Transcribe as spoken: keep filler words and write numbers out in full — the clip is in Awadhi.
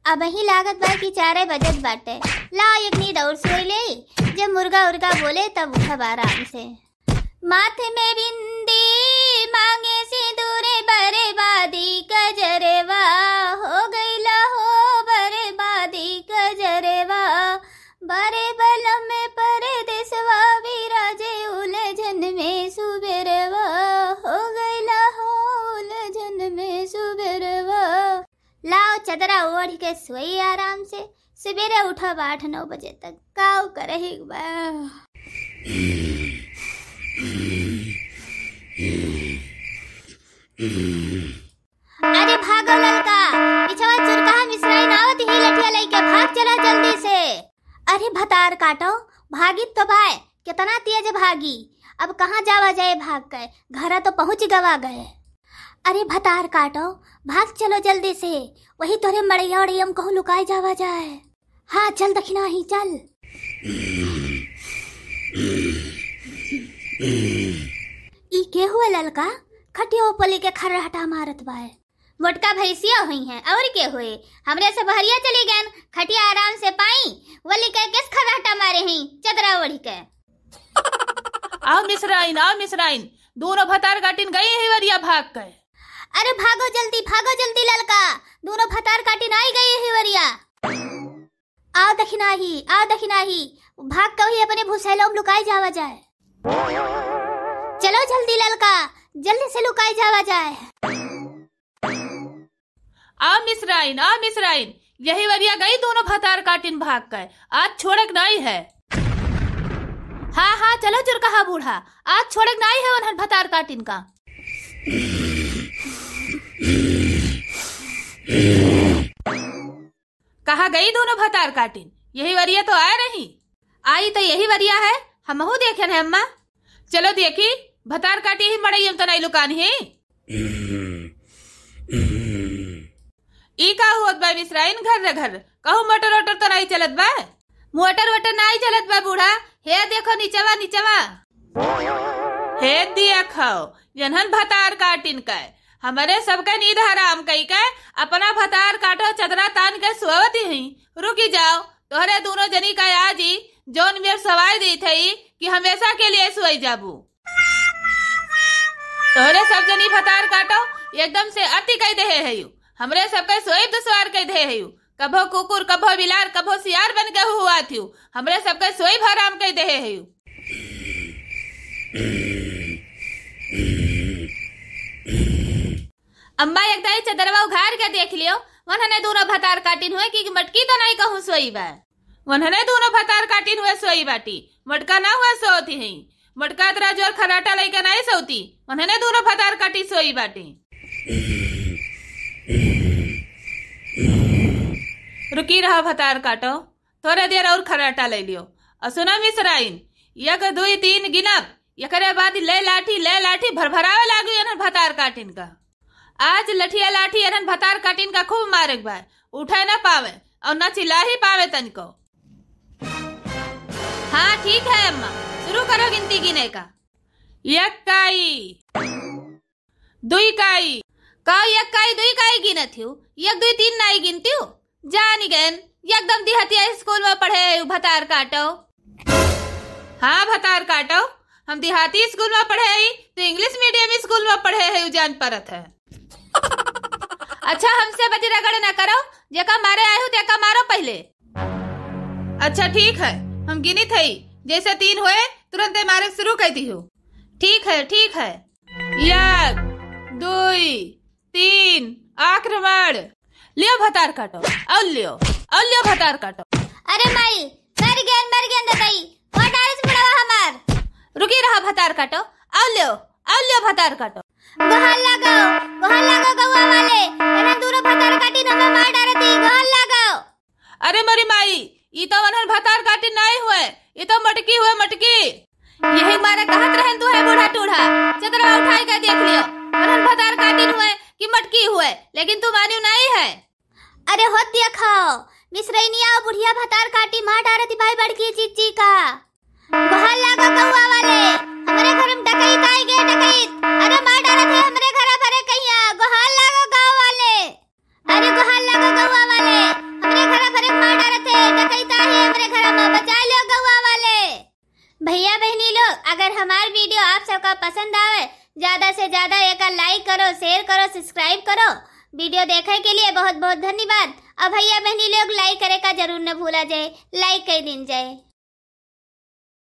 अबहीं लागत बा कि चारे बजत बाटे। लाओ एक नींद और सोई लेई, जब मुर्गा उर्गा बोले तब उठब आराम से। माथे में बिंदी, मांगे सिंदूरे, बर्बादी कजरवा, हो गइला हो बर्बादी कजरवा। बरे बलम परदेसवा, विराजे उलझन में सुबेरवा, हो गइला हो उलझन में सुबेरवा। लाओ चदरा ओढ़ के सोई आराम से, सुबेरे उठब आठ नौ बजे तक, काऊ करही बा। अरे भागो ललका, पिछवा चुरकहा मिसराइन आवत ही लठिया लइके, भाग चला जल्दी से। अरे भतार काटो, भागित तो बाय, केतना तेज भागी, अब कहाँ जावा जाए भाग के, घरा तो पहुँच गवा गए। अरे भतार काटो, भाग चलो जल्दी से, वही तोरे मड़ैया उड़ैया में कहूँ लुकाए जावा जाए। हाँ, चल दखिनाही, चल। ई के हुए ललका? खटिया ओपली के खर्रहटा मारत बाय। मोटका भैंसिया हुई हैं, और के हुए? हमरे से बहरिया चली गएन, खटिया आराम से पाई, वली के किस खर्रहटा मारे हैं, चदरा ओढ़ी के। आओ मिसराइन, आओ मिसराइन, दोनों भतार काटिन गई ही वरिया भाग के। अरे भागो जल्दी, भागो जल्दी ललका, दोनों भतार काटिन आई गई ही वरिया। आओ दखिनाही, आओ दखिनाही, भाग के वही अपने भूसैलो में लुकाई जावा जाए। चलो जल्दी ललका, जल्दी से लुकाई जावा जाए। आओ मिसराइन, आओ मिसराइन, यही वरिया गई दोनों भतार काटिन भाग के, आज छोड़क नाई है। हाँ, हाँ, चलो चुरकहा बूढ़ा, आज छोड़क नाई है उन्हन भतार काटिन का। कहाँ गई दोनों भतार काटिन? यही वरिया तो आए रही। आई तो यही वरिया है, हमहू देखेन है अम्मा। चलो देखी, भतार काटी ही मड़ई में तो नाई लुकान ही। ई का होत बा मिसराइन घर रे घर? कहूँ मोटर वोटर तो नाई चलत बा? मोटर वोटर नाई चलत बा बूढ़ा, हे देखो निचवा, निचवा। हे देखो, यनहन भतार काटिन के, हमरे सबके नींद हराम कई के, अपना भतार काटो चदरा तान के सोवत ही। रुकी जाओ, तोहरे दोनों जनी का आजी जौन मेर सवाई देत हई कि हमेशा के लिए सोई जाबू। तोहरे सब जनी भतार काटो, एकदम से अति कई देहे हयू, हमरे सबके सोई दुश्वार कई देहे हयू। कभो कुकुर, कभो बिलार, कभो सियार बन के हुआ थियू, हमरे सबके सोई हराम कई देहे हयू। अम्मा एक दाई चदरवा उघार के देख लियो, वनहने दोनों भतार काटिन हुए कि मटकी तो नाई कहूँ सोई बा। वनहने दोनों भतार काटिन हुए सोई बाटी, मटका ना हुआ सोती ही। मटका अतरा जोर खर्राटा लइके नाई सोती, वनहने दोनों भतार काटी सोई बाटी। रुकी रहा भतार काटो, थोरे देर और खर्राटा ले लियो। और सुना मिसराइन, एक दुई तीन गिनब, एकरे बाद ले लाठी, ले लाठी भरभरावे लागू एनहन भतार काटिन का। आज लठिया लाठी एनहन भतार काटिन का खूब मारेक बा, उठे ना पावे और ना चिल्ला ही पावे तनिको। हाँ ठीक है अम्मा, शुरू करो गिनती गिने का। एक काई, दुई काई। का एक काई दुई काई गिनत हियो? एक दुई तीन नाई गिनतियो? जानी गएन, एकदम दिहतिया स्कूल में पढ़े हयू भतार काटो। हाँ भतार काटो, हम देहाती स्कूल में पढ़े हई, तो इंग्लिश मीडियम स्कूल में पढ़े हयू जान परत है। अच्छा हमसे बजी रगड़ ना करो, जेका मारे आए हो तेका मारो पहिले। अच्छा ठीक है, हम गिनित हई, जैसे तीन होए तुरंते मारे शुरू कर दियो। ठीक है, ठीक है। एक, दुई, तीन, आक्रमण। लियो भतार काटो, और लियो, और लियो भतार काटो। अरे माई, मर गएन, मर गएन ददाई, वो डारिस बुढ़वा हमार। रुकी रहा भतार काटो, और लियो, और लियो भतार काटो। गोहार लागो, गोहार लागो गौवा वाले, एनहन दोनों भतार काटिन हमें मार डारती, गोहार लागो। अरे मोरी माई, ई तो वनहन भतार काटिन नाई हुए, ई तो मटकी हुए, मटकी। यही मारे कहत रहेन तू है बूढ़ा टूढ़ा, चदरवा उठाई के देख लियो। वनहन भतार काटिन हुए कि मटकी हुए, लेकिन तू मानियो नाई है। अरे हो देखो, मिसरैनिया और बुढ़िया भतार काटी मार डारती भाई बड़की चिच्ची का। गोहार लागो गौवा वाले, हमरे घर में डकैत आई गए डकैत। अरे मार डारत है हमरे घर भरे कहिया, गोहार लागो गाँव वाले। अरे गोहार लागो गौवा वाले, भइया बहिनी लोग, अगर हमार video आप सबका पसंद आवे, ज्यादा से ज्यादा एका like करो, share करो, subscribe करो। Video देखे के लिए बहुत बहुत धन्यवाद। और भइया बहिनी लोग, like करे का जरूर न भूला जाए, like कर दीन जाए।